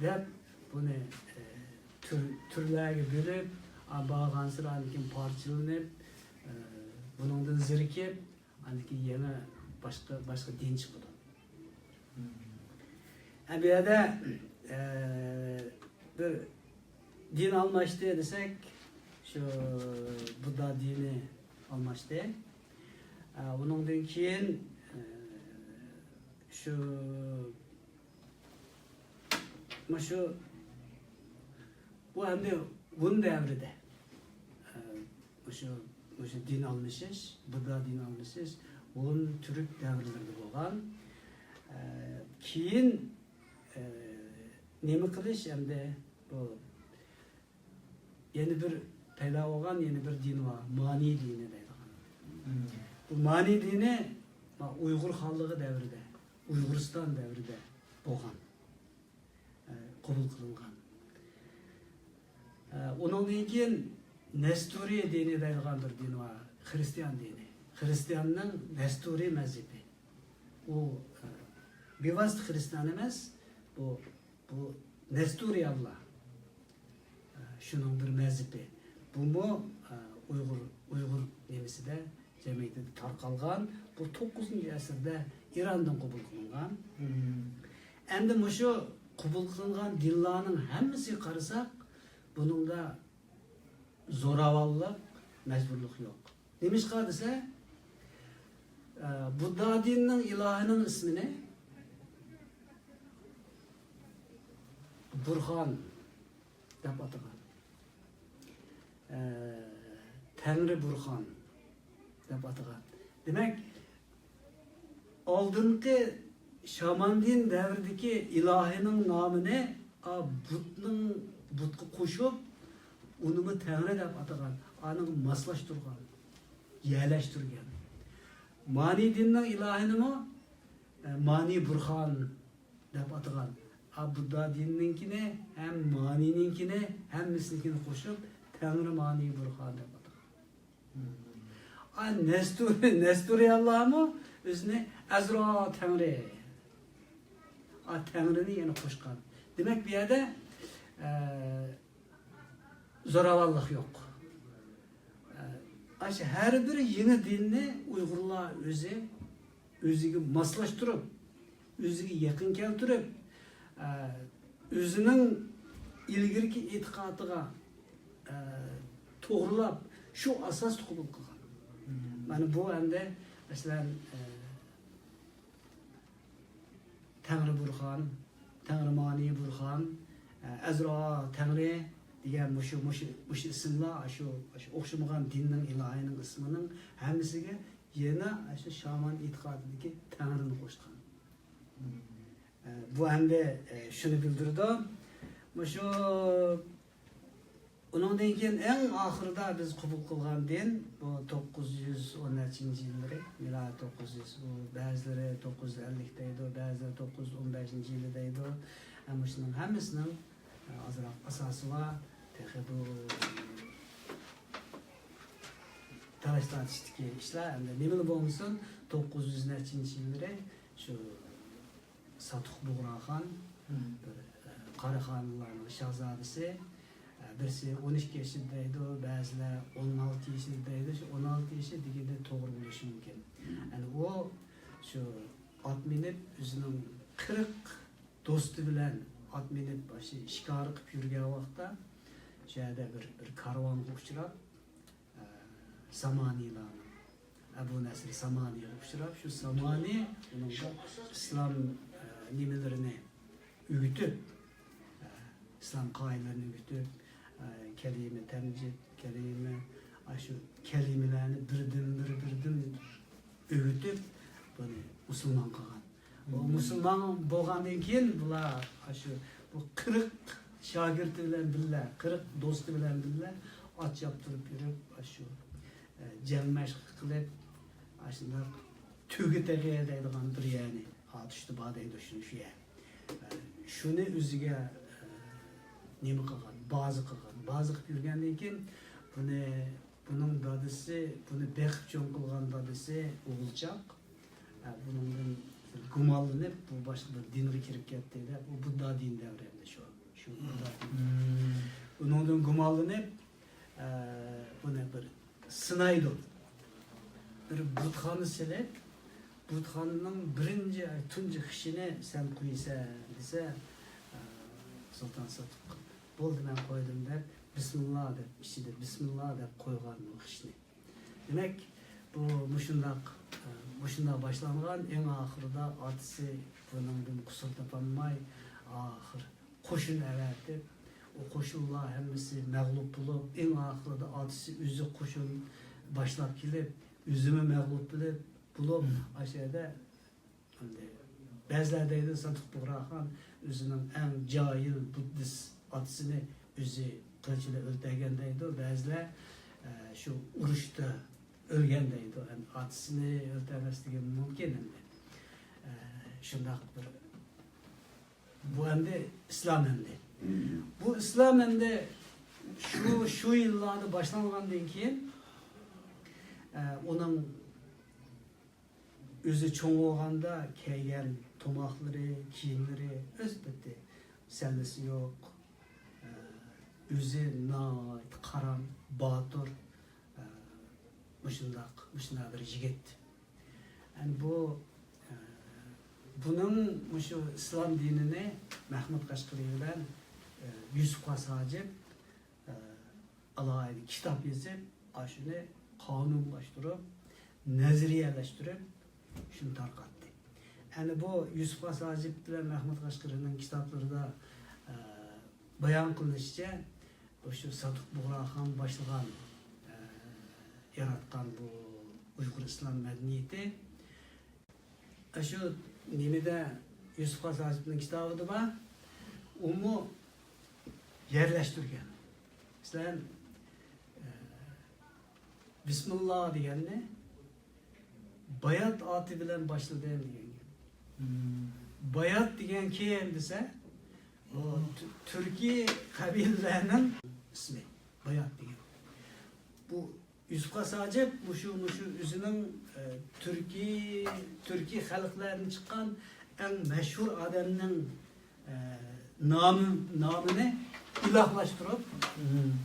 دەپ، بۇنى، ئە، تۈر، تۈرلەرگە بۆلۈپ، ئا، بارغانسېرى ئاندىن كېيىن پارچىلىنىپ، ئە، بۇنىڭدىن زېرىكىپ، ئاندىن كېيىن يەنە باشقا، باشقا دىن چىقىدۇ. ئە، بۇ يەردە، ئە، بىر دىن ئالماشتى دېسەك، شۇ بۇددا دىنى ئالماشتى. ئە، ئۇنىڭدىن كېيىن، ئە، شۇ، مۇشۇ، بۇ ئەمدى ھون دەۋرىدە، ئە، مۇشۇ، مۇشۇ دىن ئالمىشىش، بۇددا دىن ئالمىشىش ھون، تۈرك دەۋرلىرىدە بولغان. ئە، كېيىن، ئە، نېمە قىلىش ئەمدى بۇ يەنە بىر پەيدا بولغان يەنە بىر دىن بار، مانى دىنى دەيدىغان. بۇ مانى دىنى، ما، ئۇيغۇر خانلىقى دەۋرىدە، ئۇيغۇرىستان دەۋرىدە بولغان، ئە، قوبۇل قىلىنغان. ئە، ئۇنىڭدىن كېيىن نەستۇرىي دىنى دەيدىغان بىر دىن بار، خرىستىيان دىنى. خرىستىياننىڭ نەستۇرىي مەزھىپى. ئۇ، ئە، بىۋاسىتە خرىستىيان ئەمەس، بۇ بۇ نەستۇرىيانلار، ئە، شۇنىڭ بىر مەزھىپى. بۇمۇ، ئە، ئۇيغۇر، ئۇيغۇر نېمىسىدە، جەمئىيىتىدە تارقالغان. بۇ توققۇزىنچى ئەسىردە ئىراندىن قوبۇل قىلىنغان. ئەمدى مۇشۇ قوبۇل قىلىنغان دىنلارنىڭ ھەممىسىگە قارىساق، بۇنىڭدا زوراۋانلىق، مەجبۇرلۇق يوق. نېمىشقا دېسە، ئە، بۇددا دىنىنىڭ ئىلاھىنىڭ ئىسمىنى بۇرخان دەپ ئاتىغان. ئە، تەڭرى بۇرخان دەپ ئاتىغان. دېمەك، ئالدىنقى شاماندىن دەۋرىدىكى ئىلاھىنىڭ نامىنى، ئا، بۇتنىڭ، بۇتقا قوشۇپ، ئۇنىمۇ تەڭرى دەپ ئاتىغان، ئانىڭ ماسلاشتۇرغان، يەلەشتۈرگەن. مانى دىننىڭ ئىلاھىنىمۇ، ئە، مانى بۇرخان دەپ ئاتىغان. ئا، بۇددا دىنىنىڭكىنى ھەم مانىنىڭكىنى، ھەممىسىنىڭكىنى قوشۇپ، تەڭرى مانى بۇرخان دەپ ئاتىغان. ئا، نەستۇر-، نەستۇرىيانلارمۇ ئۆزىنى ئەزرا تەڭرى، ئا، تەڭرىنى يەنە قوشقان. دېمەك، بۇ يەردە، ئە، زوراۋانلىق يوق. ئە، ئاشۇ ھەر بىر يېڭى دىننى ئۇيغۇرلار ئۆزى، ئۆزىگە ماسلاشتۇرۇپ، ئۆزىگە يېقىن كەلتۈرۈپ، ئە، ئۆزىنىڭ ئىلگىرىكى ئېتىقادىغا، ئە، توغرىلاپ، شۇ ئاساستا قوبۇل قىلغان. مانا بۇ ئەمدى، مەسىلەن، ئە، تەڭرى بۇرھان، تەڭرىمانى بۇرھان، ئە، ئەزرا تەڭرى دېگەن مۇشۇ، مۇشۇ، مۇشۇ ئىسىملار، شۇ، شۇ ئوخشىمىغان دىننىڭ ئىلاھىنىڭ ئىسمىنىڭ ھەممىسىگە يەنە شۇ شامان ئېتىقادىدىكى تەڭرىنى قوشقان. ئە، بۇ ئەمدى، ئە، شۇنى بىلدۈرىدۇ. مۇشۇ ئۇنىڭدىن كېيىن ئەڭ ئاخىرىدا بىز قوبۇل قىلغان دىن، بۇ توققۇز يۈز ئون نەچچىنچى يىللىرى، مىلادىي توققۇز يۈز، بۇ بەزىلىرى توققۇز يۈز ئەللىك دەيدۇ، بەزىلىرى توققۇز يۈز ئون بەشىنچى يىلى دەيدۇ. ئە، مۇشۇنىڭ ھەممىسىنىڭ، ئە، ئازراق ئاساسى بار. تېخى بۇ تالاش تارتىشتىكى ئىشلار، ئەمدى نېمىلا بولمىسۇن، توققۇز يۈز نەچچىنچى يىللىرى شۇ ساتۇق بۇغراخان، بىر، ئە، قاراخانلارنىڭ شاھزادىسى، ئە، بىرسى ئون ئىككى ياشىدا دەيدۇ، بەزىلەر ئون ئالتە ياشىدا دەيدۇ. شۇ ئون ئالتە ياشى دېگىنى توغرا بولۇشى مۇمكىن. يەنى ئۇ شۇ ئات مىنىپ، ئۆزىنىڭ قىرىق دوستى بىلەن ئات مىنىپ، شىكارى قىلىپ يۈرگەن ۋاقىتتا، شۇ يەردە بىر، بىر كارۋانغا ئۇچراپ، ئە، سامانىيلارنىڭ، ئەبۇ نەسىر سامانىيغا ئۇچراپ، شۇ سامانى ئۇنىڭغا ئىسلام، ئە، نېمىلىرىنى ئۆگىتىپ، ئە، ئىسلام قائىدىلىرىنى ئۆگىتىپ، ئە، كەلىمە تەمجىد، كەلىمە، ئاشۇ كەلىمىلەرنى بىردىنبىر، بىردىن ئۆگىتىپ، بۇنى مۇسۇلمان قىلغان. ئۇ مۇسۇلمان بولغاندىن كېيىن بۇلار ئاشۇ بۇ قىرىق شاگىرتى بىلەن بىللە، قىرىق دوستى بىلەن بىللە ئات چاپتۇرۇپ يۈرۈپ، ئاشۇ، ئە، جەڭ مەشىق قىلىپ، ئاشۇنداق تۆگە تېغى دەيدىغان بىر يەرنى، ئاتۇشتا بار دەيدۇ شۇ، شۇ يەر. ئە، شۇنى ئۆزىگە، ئە، نېمە قىلغان، بازا قىلغان. بازا قىلىپ يۈرگەندىن كېيىن بۇنى بۇنىڭ دادىسى، بۇنى بېقىپ چوڭ قىلغان دادىسى ئوغۇلچاق. ئە، بۇنىڭدىن گۇمانلىنىپ، بۇ باشقا بىر دىنغا كىرىپ كەتتى دەپ، ئۇ بۇددا دىنى دەۋرى ئەمدى شۇ. شۇ بۇددا دىنى. ئۇنىڭدىن گۇمانلىنىپ، ئە، بۇنى بىر سىنايدۇ. بىر بۇتخانا سېلىپ، بۇتخانىنىڭ بىرىنچى، تۇنجى خىشىنى سەن قويىسەن دېسە، ئە، سۇلتان ساتۇق، بولدى، مەن قويدۇم دەپ، بىسمىللا دەپ، ئىچىدە بىسمىللا دەپ قويغان بۇ خىشنى. دېمەك، بۇ مۇشۇنداق، ئە، مۇشۇنداق باشلانغان، ئەڭ ئاخىرىدا ئاتىسى بۇنىڭدىن قۇسۇر تاپالماي، ئاخىر قوشۇن ئەۋەتىپ، ئۇ قوشۇنلار ھەممىسى مەغلۇپ بولۇپ، ئەڭ ئاخىرىدا ئاتىسى ئۆزى قوشۇن باشلاپ كېلىپ، ئۆزىمۇ مەغلۇپ بولۇپ، بولۇپ، ئاشۇ يەردە ئەمدى بەزىلەر دەيدۇ، ساتۇق بۇغراخان ئۆزىنىڭ ئەڭ جاھىل بۇددىست ئاتىسىنى ئۆزى قىلىچ بىلەن ئۆلتۈرگەن دەيدۇ. بەزىلەر، ئە، شۇ ئۇرۇشتا ئۆلگەن دەيدۇ. ئەمدى ئاتىسىنى ئۆلتۈرمەسلىكى مۇمكىن ئەمدى. ئە، شۇنداق بىر، بۇ ئەمدى ئىسلام ئەمدى. بۇ ئىسلام ئەمدى شۇ، شۇ يىللاردا باشلانغاندىن كېيىن، ئە، ئۇنىڭ ئۆزى چوڭ بولغاندا كىيگەن تۇماقلىرى، كىيىملىرى ئۆز پېتى، سەللىسى يوق. ئۆزى ناھايىتى قارام، باتۇر، مۇشۇنداق، مۇشۇنداق بىر يىگىت. يەنى بۇ، بۇنىڭ مۇشۇ ئىسلام دىنىنى مەھمۇد قەشقىرى بىلەن يۈسۈپ خاس ھاجىپ ئالاھىدە كىتاب يېزىپ، ئاشۇنى قانۇنلاشتۇرۇپ، نەزەرىيەلەشتۈرۈپ، شۇنى تارقاتتى. ئەنە بۇ يۈسۈپ خاس ھاجىپ بىلەن مەھمۇد قەشقىرىنىڭ كىتابلىرىدا، ئە، بايان قىلىنىشىچە، مۇشۇ ساتۇق بۇغراخان باشلىغان، ئە، ياراتقان بۇ ئۇيغۇر ئىسلام مەدەنىيىتى، ئاشۇ نېمىدە، يۈسۈپ خاس ھاجىپنىڭ كىتابىدا بار، ئۇمۇ يەرلەشتۈرگەن. مەسىلەن، ئە، بىسمىللا دېگەننى بايات ئاتى بىلەن باشلىدىم دېگەن گەپ. بايات دېگەن كىم دېسە، بۇ تۈ-، تۈركىي قەبىلىلەرنىڭ ئىسمى. بايات دېگەن. بۇ يۈسۈپ خاس ھاجىپ مۇشۇ، مۇشۇ ئۆزىنىڭ، ئە، تۈركىي، تۈركىي خەلقلەردىن چىققان ئەڭ مەشھۇر ئادەمنىڭ، ئە، نامى، نامىنى ئىلاھلاشتۇرۇپ،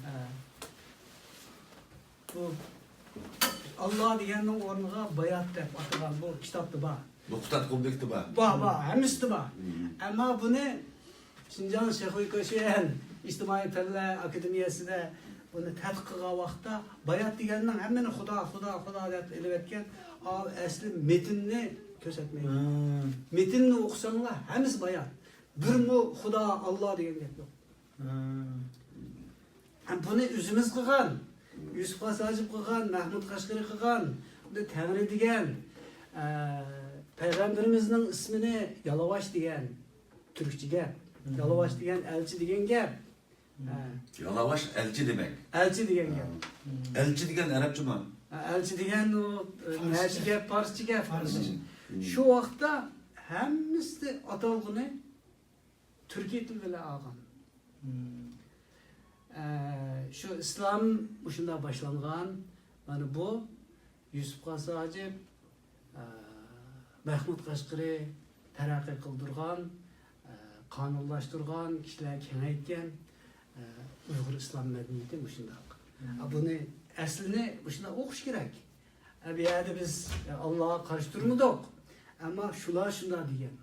ئە، بۇ ئاللا دېگەننىڭ ئورنىغا بايات دەپ ئاتىغان بۇ كىتابتا بار. نۇقتات قۇملۇقتا بار. بار، بار، ھەممىسىدە بار. ئەمما بۇنى شىنجاڭ شېخۇيكوشيەن ئىجتىمائىي پەنلەر ئاكادېمىيەسىدە بۇنى تەتقىق قىلغان ۋاقىتتا بايات دېگەننىڭ ھەممىنى خۇدا، خۇدا، خۇدا دەپ ئېلىۋەتكەن، ئا، ئەسلى مېتىننى كۆرسەتمەيدۇ. مېتىننى ئوقۇساڭلار ھەممىسى بايات. بىرمۇ خۇدا، ئاللا دېگەن گەپ يوق. ھەم بۇنى ئۆزىمىز قىلغان، يۈسۈپ خاس ھاجىپ قىلغان، مەھمۇد قەشقىرى قىلغان، بۇنى تەڭرى دېگەن، ئە، پەيغەمبىرىمىزنىڭ ئىسمىنى يالىۋاش دېگەن، تۈركچە گەپ. يالىۋاش دېگەن ئەلچى دېگەن گەپ. ھە. يالاۋاش ئەلچى دېمەك. ئەلچى دېگەن گەپ. ئەلچى دېگەن ئەرەبچىمۇ؟ ھە، ئەلچى دېگەن ئۇ، ئە، پارسچە. نەچچە گەپ، پارسچە گەپ. پارسچە. شۇ ۋاقىتتا ھەممىسى ئاتالغۇنى تۈركىي تىل بىلەن ئالغان. ئە، شۇ ئىسلام مۇشۇنداق باشلانغان. مانا بۇ يۈسۈپ خاس ھاجىپ، ئە، مەھمۇد قەشقىرى تەرەققىي قىلدۇرغان، ئە، قانۇنلاشتۇرغان، كىشىلەرگە كېڭەيتكەن، ئە، ئۇيغۇر ئىسلام مەدەنىيىتى مۇشۇنداق. ئە، بۇنى ئەسلىنى مۇشۇنداق ئوقۇش كېرەك. ئە، بۇ يەردە بىز، ئە، ئاللاغا قارشى تۇرمىدۇق. ئەمما شۇلار شۇنداق دېگەن.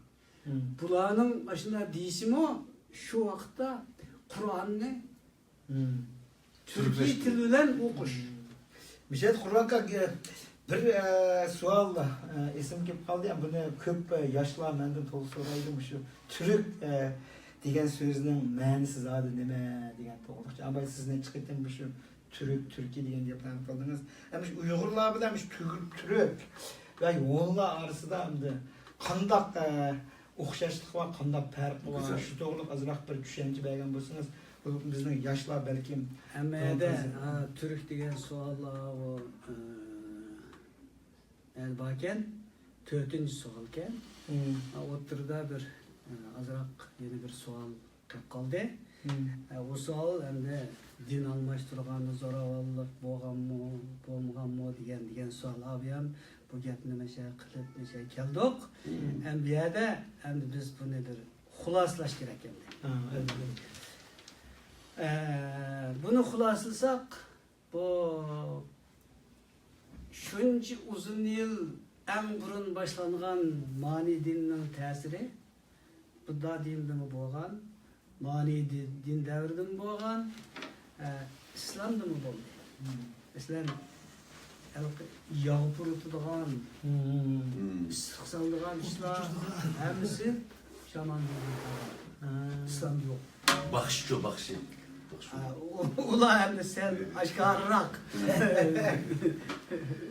بۇلارنىڭ ئاشۇنداق دېيىشىمۇ شۇ ۋاقىتتا قۇرئاننى تۈركىي تىل بىلەن ئوقۇش. مىشەت قۇربان ئاكا، بىر، ئە، سوئال، ئە، ئېسىمگە كېلىپ قالدى. بۇنى كۆپ، ئە، ياشلار مەندىن تولا سورايدۇ، مۇشۇ تۈرك، ئە، دېگەن سۆزنىڭ مەنىسى زادى نېمە دېگەن توغرىلىق. ئەمما سىز نەچچە قېتىم مۇشۇ تۈرك، تۈركىي دېگەن گەپلەرنى قىلدىڭىز. ئەمما شۇ ئۇيغۇرلار بىلەن مۇشۇ تۈگۈر-، تۈرك ۋە ھونلار ئارىسىدا ئەمدى قانداق، ئە، ئوخشاشلىق بار، قانداق پەرق بار؟ شۇ توغرىلىق ئازراق بىر چۈشەنچە بەرگەن بولسىڭىز، بۇ بىزنىڭ ياشلار بەلكىم ھەممە يەردە، ھە، تۈرك دېگەن سوئال، ئا، ئۇ، ئە، ئەل باركەن، تۆتىنچى سوئالكەن. ئا، ئوتتۇرىدا بىر، ئە، ئازراق يەنە بىر سوئال قېلىپ قالدى. ئە، ئۇ سوئال ئەمدى دىن ئالماشتۇرغاندا زوراۋانلىق بولغانمۇ، بولمىغانمۇ دېگەن، دېگەن سوئال. ئابىيام بۇ گەپنى مەشە قىلىپ، مەشە كەلدۇق. ئەمدى بۇ يەردە ئەمدى بىز بۇنى بىر خۇلاسىلاش كېرەك ئەمدى. ئە، بۇنى خۇلاسىلىساق، بۇ شۇنچە ئۇزۇن يىل ئەڭ بۇرۇن باشلانغان مانى دىننىڭ تەسىرى بۇددا دىنىدىمۇ بولغان، مانى دى-، دىن دەۋرىدىمۇ بولغان، ئە، ئىسلامدىمۇ بولدى. مەسىلەن، ھېلىقى ياغ پۇرىتىدىغان، ئىسسىق سالىدىغان ئىشلار ھەممىسى شامان دىنىدىن قالغان. ئىسلامدا يوق. باخشىچۇ، باخشى. باخشى. ئا، ئۇ-، ئۇلار ئەمدى سەل ئاشكارىراق.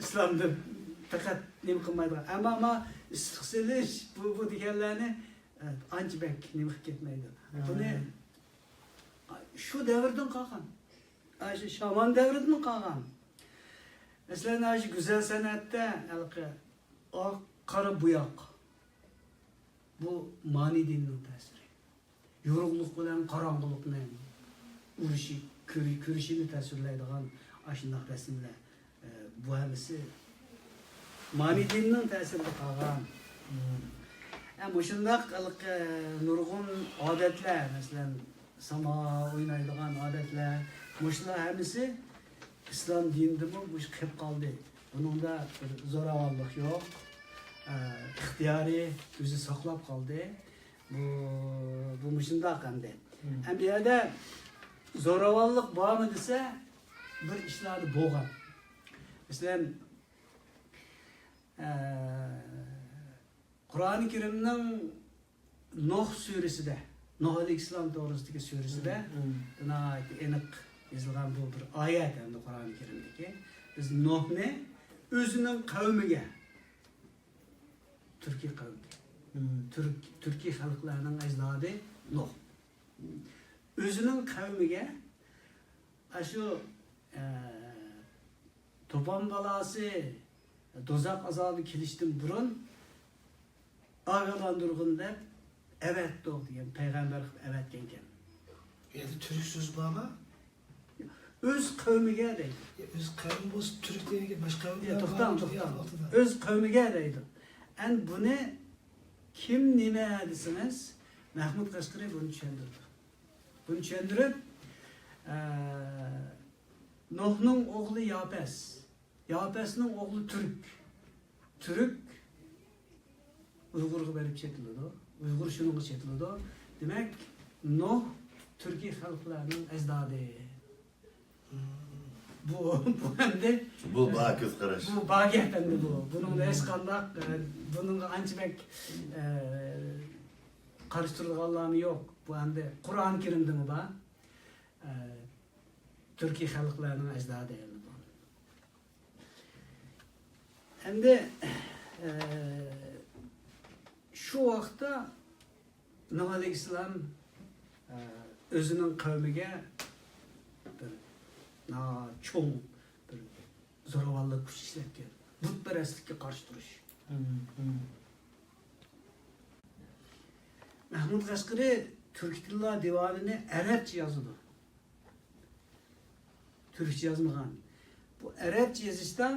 ئىسلامدا پەقەت نېمە قىلمايدىغان. ئەمما، ئەمما ئىسسىق سېلىش، بۇ، بۇ دېگەنلەرنى، ئە، ئانچە بەك نېمە قىلىپ كەتمەيدۇ. بۇنى شۇ دەۋردىن قالغان. ئاشۇ شامان دەۋرىدىن قالغان. مەسىلەن، ئاشۇ گۈزەل سەنئەتتە ھېلىقى ئاق، قارا بوياق. بۇ مانى دىننىڭ تەسىرى. يورۇقلۇق بىلەن قاراڭغۇلۇقنى ئۇرۇشى، كۆرۈ-، كۆرۈشىنى تەسۋىرلەيدىغان ئاشۇنداق رەسىملەر، ئە، بۇ ھەممىسى مانى دىننىڭ تەسىرىدە قالغان. ئە، مۇشۇنداق ھېلىقى نۇرغۇن ئادەتلەر، مەسىلەن، ساما ئوينايدىغان ئادەتلەر، مۇشۇلار ھەممىسى ئىسلام دىنىدىمۇ مۇشۇ قېلىپ قالدى. بۇنىڭدا بىر زوراۋانلىق يوق، ئە، ئىختىيارىي ئۆزى ساقلاپ قالدى. بۇ، بۇ مۇشۇنداق ئەمدى. ئەمدى يەردە زوراۋانلىق بارمۇ دېسە، بىر ئىشلاردا بولغان. مەسىلەن، ئە، قۇرئانى كەرىمنىڭ نۇھ سۈرىسىدە، نۇھ ئەلەيھىسسالام توغرىسىدىكى سۈرىسىدە ناھايىتى ئېنىق يېزىلغان بۇ بىر ئايەت ئەمدى قۇرئانى كەرىمدىكى. بىز نۇھنى ئۆزىنىڭ قەۋمىگە، تۈركىي قەۋمگە، تۈرك، تۈركىي خەلقلەرنىڭ ئەجدادى نۇھ. ئۆزىنىڭ قەۋمىگە ئاشۇ، ئە، توپان بالاسى، دوزاخ ئازابى كېلىشتىن بۇرۇن ئاگاھلاندۇرغىن دەپ ئەۋەتتۇق دېگەن، پەيغەمبەر قىلىپ ئەۋەتكەنكەن. بۇ يەردە تۈرك سۆزى بارمۇ؟ ئۆز قەۋمىگە دەيدۇ. يا، ئۆز قەۋمى بولسا تۈرك دېگەن گەپ، باشقا قەۋمى يا، بار، توختاڭ، توختاڭ، توختاڭ. ئۆز قەۋمىگە دەيدۇ. ئەمدى بۇنى كىم نېمە دېسىڭىز، مەھمۇد قەشقىرى بۇنى چۈشەندۈرىدۇ. بۇنى چۈشەندۈرۈپ، ئە، نۇھنىڭ ئوغلى ياپەس. ياپەسنىڭ ئوغلى تۈرك. تۈرك ئۇيغۇرغا بېرىپ چېتىلىدۇ. ئۇيغۇر شۇنىڭغا چېتىلىدۇ. دېمەك، نۇھ تۈركىي خەلقلەرنىڭ ئەجدادى. بۇ، بۇ ئەمدى، بۇ بار كۆز قاراش. بۇ بار گەپ ئەمدى بۇ. بۇنىڭدا ھېچقانداق، ئە، بۇنىڭغا ئانچە بەك، ئە، قارشى تۇرىدىغانلارمۇ يوق. بۇ ئەمدى قۇرئان كەرىمدىمۇ بار. ئە، تۈركىي خەلقلەرنىڭ ئەجدادى ئەمدى بۇ. ئەمدى، ئە، شۇ ۋاقىتتا نۇھ ئەلەيھىسسالام، ئە، ئۆزىنىڭ قەۋمىگە بىر ناھايىتى چوڭ بىر زوراۋانلىق كۈچ ئىشلەتكەن. بۇتپەرەسلىككە قارشى تۇرۇش. مەھمۇد قەشقىرى تۈركىي تىللار دىۋانىنى ئەرەبچە يازىدۇ. تۈركچە يازمىغان. بۇ ئەرەبچە يېزىشتا،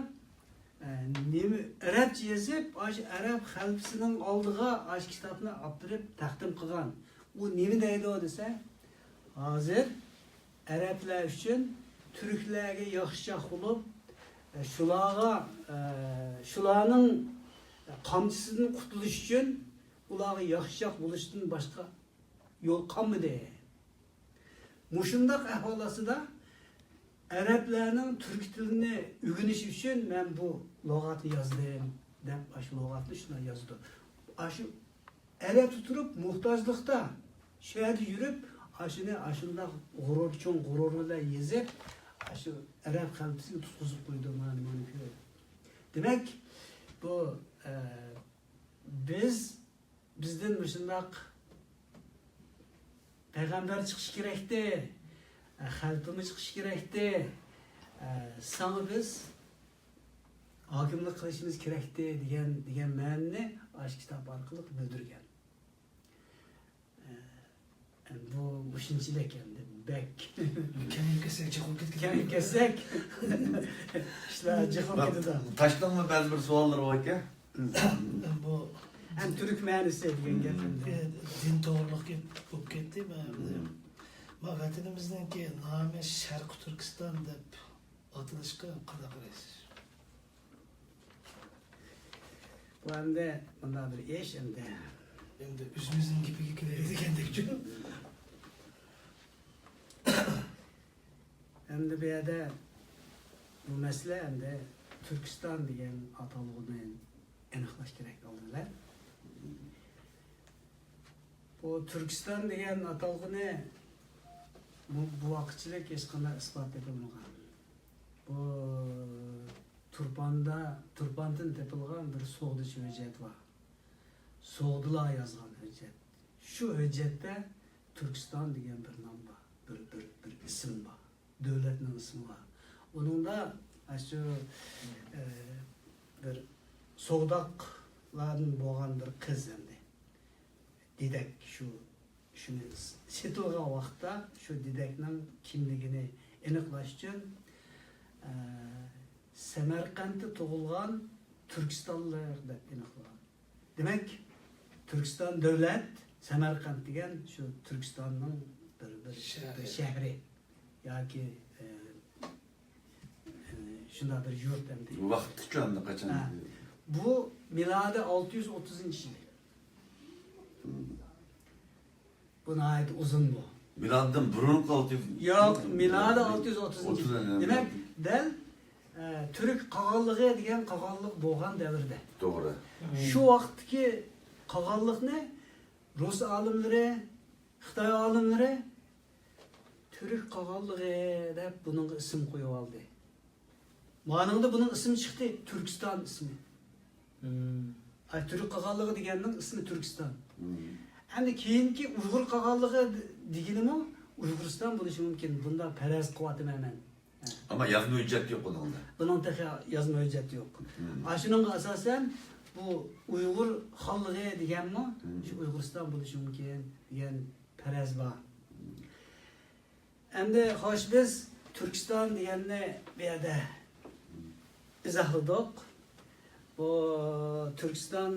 ئە، نېمە، ئەرەبچە يېزىپ، ئاشۇ ئەرەب خەلپىسىنىڭ ئالدىغا ئاشۇ كىتابنى ئاپىرىپ تەقدىم قىلغان. ئۇ نېمە دەيدۇ دېسە، ھازىر ئەرەبلەر ئۈچۈن تۈركلەرگە ياخشىچاق بولۇپ، ئە، شۇلارغا، ئە، شۇلارنىڭ قامچىسىدىن قۇتۇلۇش ئۈچۈن ئۇلارغا ياخشىچاق بولۇشتىن باشقا يول قالمىدى. مۇشۇنداق ئەھۋال ئاستىدا ئەرەبلەرنىڭ تۈرك تىلىنى ئۆگىنىشى ئۈچۈن مەن بۇ لۇغەتنى يازدىم، دەپ ئاشۇ لۇغەتنى شۇنداق يازىدۇ. ئاشۇ ئەرەبتە تۇرۇپ موھتاجلىقتا، شۇ يەردە يۈرۈپ، ئاشۇنى ئاشۇنداق غۇرۇر، چوڭ غۇرۇر بىلەن يېزىپ، ئاشۇ ئەرەب خەلپىسىگە تۇتقۇزۇپ قويدۇ، مانا، مانا كۆرۈڭ. دېمەك، بۇ، ئە، بىز بىزدىن مۇشۇنداق پەيغەمبەر چىقىشى كېرەكتى، خەلپىمۇ چىقىشى كېرەكتى، ساڭا بىز ھاكىملىق قىلىشىمىز كېرەكتى دېگەن، دېگەن مەنىنى ئاشۇ كىتاب ئارقىلىق بىلدۈرگەن. بۇ مۇشۇنچىلىك ئەمدى بەك. كېڭىيىپ كەتسەك جىق بولۇپ كېتىدۇ. كېڭىيىپ كەتسەك ئىشلار جىق بولۇپ كېتىدۇ. تاشنىڭمۇ بەزى بىر سوئاللىرى بار ئىكەن. بۇ ھەم تۈرك مەنىسى دېگەن گەپ ئەمدى. دىن توغرۇلۇق گەپ بولۇپ كەتتى. ما ۋەتىنىمىزنىڭكى نامى شەرقىي تۈركىستان دەپ ئاتىلىشقا قانداق قارايسىز؟ بۇ ئەمدى مۇنداق بىر ئىش ئەمدى. ئەمدى ئۆزىمىزنىڭ گېپىگە كېلەيلى دېگەندەكچۇ. ئەمدى بۇ يەردە بۇ مەسىلە ئەمدى تۈركىستان دېگەن ئاتالغۇنى ئېنىقلاش كېرەك ئالدى بىلەن. بۇ تۈركىستان دېگەن ئاتالغۇنى بۇ، بۇ ۋاقىتچىلىك ھېچقانداق ئىسپات تېپىلمىغان. بۇ تۇرپاندا، تۇرپاندىن تېپىلغان بىر سوغدىچە ھۆججەت بار. سوغدىلار يازغان ھۆججەت. شۇ ھۆججەتتە تۈركىستان دېگەن بىر نام بار، بىر، بىر، بىر ئىسىم بار، دۆلەتنىڭ ئىسمى بار. ئۇنىڭدا ئاشۇ، ئە، بىر سوغداقلاردىن بولغان بىر قىز ئەمدى. دېدەك شۇ، شۇنى سېتىلغان ۋاقىتتا شۇ دېدەكنىڭ كىملىكىنى ئېنىقلاش ئۈچۈن، ئە، سەمەرقەنتتە تۇغۇلغان تۈركىستانلىق دەپ ئېنىقلىغان. دېمەك، تۈركىستان دۆلەت، سەمەرقەنت دېگەن شۇ تۈركىستاننىڭ بىر، بىر، شەھىرى. بىر شەھىرى ياكى، ئە، ئە، شۇنداق بىر يۇرت ئەمدى. ۋاقىتقىچۇ ئەمدى قاچان؟ ھە. بۇ مىلادىي ئالتە يۈز ئوتتۇزىنچى يىلى. بۇ ناھايىتى ئۇزۇن بۇ. مىلادتىن بۇرۇنقى ئالتە يۈز. ياق، مىلادىي ئالتە يۈز ئوتتۇزىنچى. ئوتتۇز، دېمەك، دەل، ئە، تۈرك قاغانلىقى دېگەن قاغانلىق بولغان دەۋردە. توغرا. شۇ ۋاقىتتىكى قاغانلىقنى رۇس ئالىملىرى، خىتاي ئالىملىرى تۈرك قاغانلىقى دەپ بۇنىڭغا ئىسىم قويۇۋالدى. مانىڭدا بۇنىڭ ئىسمى چىقتى، تۈركىستان ئىسمى. ئاي، تۈرك قاغانلىقى دېگەننىڭ ئىسمى تۈركىستان. ئەمدى كېيىنكى ئۇيغۇر قاغانلىقى دېگىنىمۇ ئۇيغۇرىستان بولۇشى مۇمكىن. بۇنداق پەرەز قىلىۋاتىمەن مەن. ئەمما يازما ھۆججەت يوق بۇنىڭدا. بۇنىڭ تېخى يازما ھۆججەت يوق. ئاشۇنىڭغا ئاساسەن بۇ ئۇيغۇر خانلىقى دېگەنمۇ شۇ ئۇيغۇرىستان بولۇشى مۇمكىن دېگەن پەرەز بار. ئەمدى خوش، بىز تۈركىستان دېگەننى بۇ يەردە ئىزاھلىدۇق. بۇ تۈركىستان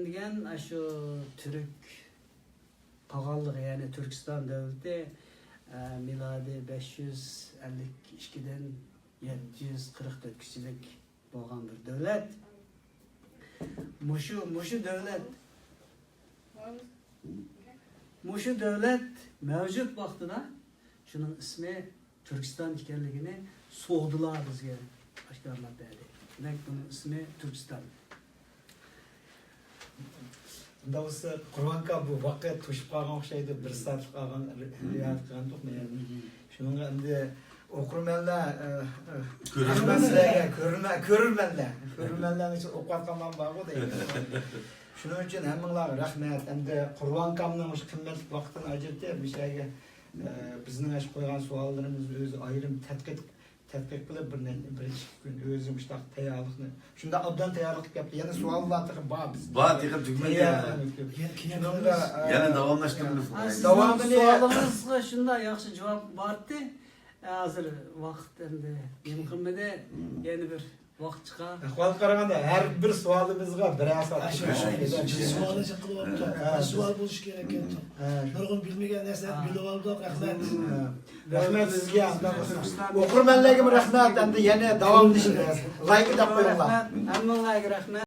دېگەن ئاشۇ تۈرك قاغانلىقى، يەنى تۈركىستان دۆلىتى، ئە، مىلادىي بەش يۈز ئەللىك ئىككىدىن يەتتە يۈز قىرىق تۆتكىچىلىك بولغان بىر دۆلەت. مۇشۇ، مۇشۇ دۆلەت، مۇشۇ دۆلەت مەۋجۇت ۋاقتىدا شۇنىڭ ئىسمى تۈركىستان ئىكەنلىكىنى سوغدىلار بىزگە ئاشكارىلاپ بەردى. دېمەك، بۇنىڭ ئىسمى تۈركىستان. ئۇنداق بولسا، قۇربان ئاكا، بۇ ۋاقىت توشۇپ قالغان ئوخشايدۇ. بىر سائەتلىك قالغان، رىيازەت قىلغاندۇق. شۇنىڭغا ئەمدى ئوقۇرمەنلەر، ئە، ئە، كۆرۈرمەن. رەھمەت سىلەرگە، كۆرۈرمەن، كۆرۈرمەنلەر. كۆرۈرمەنلەرنىڭ ئىچىدە ئوقۇۋاتقانلار بارغۇ دەيمەن. شۇنىڭ ئۈچۈن ھەممىڭلارغا رەھمەت. ئەمدى قۇربان ئاكامنىڭ مۇشۇ قىممەتلىك ۋاقتىنى ئاجرىتىپ، مۇشۇ يەرگە، ئە، بىزنىڭ ئاشۇ قويغان سوئاللىرىمىزنى ئۆزى ئايرىم تەتقىق، تەتقىق قىلىپ، بىر نەچچە، بىر ئىككى كۈن ئۆزى مۇشۇنداق تەييارلىقنى، شۇنداق ئوبدان تەييارلىق قىلىپ كەپتۇ. يەنە سوئاللار تېخى بار بىزدە. بار، تېخى تۈگىمىدى. تەييارلىقنى ئۆتكۈزۈپ. يەنە كېيىن شۇنىڭدا، قىلىمىز. ئە، يەنە داۋاملاشتۇرىمىز. ھە، سىزنىڭ داۋامىنى سوئالىڭىزغا شۇنداق ياخشى جاۋاب بارتى. ھازىر ۋاقىت ئەمدى نېمە قىلمىدى. يەنە بىر ۋاقىت چىقار. ئەھۋالغا قارىغاندا، ھەر بىر سوئالىمىزغا بىرەر سائەت. ئاشۇ، ئاشۇ، ئىككى سوئالنى جىق قىلىپ ئاپتۇ. ھە. بىر سوئال بولۇشى كېرەك ئىكەن. ھە. نۇرغۇن بىلمىگەن نەرسىلەرنى بىلىۋالدۇق. رەھمەت. ھە. رەھمەت سىزگە. ئوقۇرمەنلەرگىمۇ رەھمەت. ئەمدى يەنە داۋاملىشىمىز. لايك دەپ قويۇڭلار. رەھمەت. ھەممىڭلارغا رەھمەت.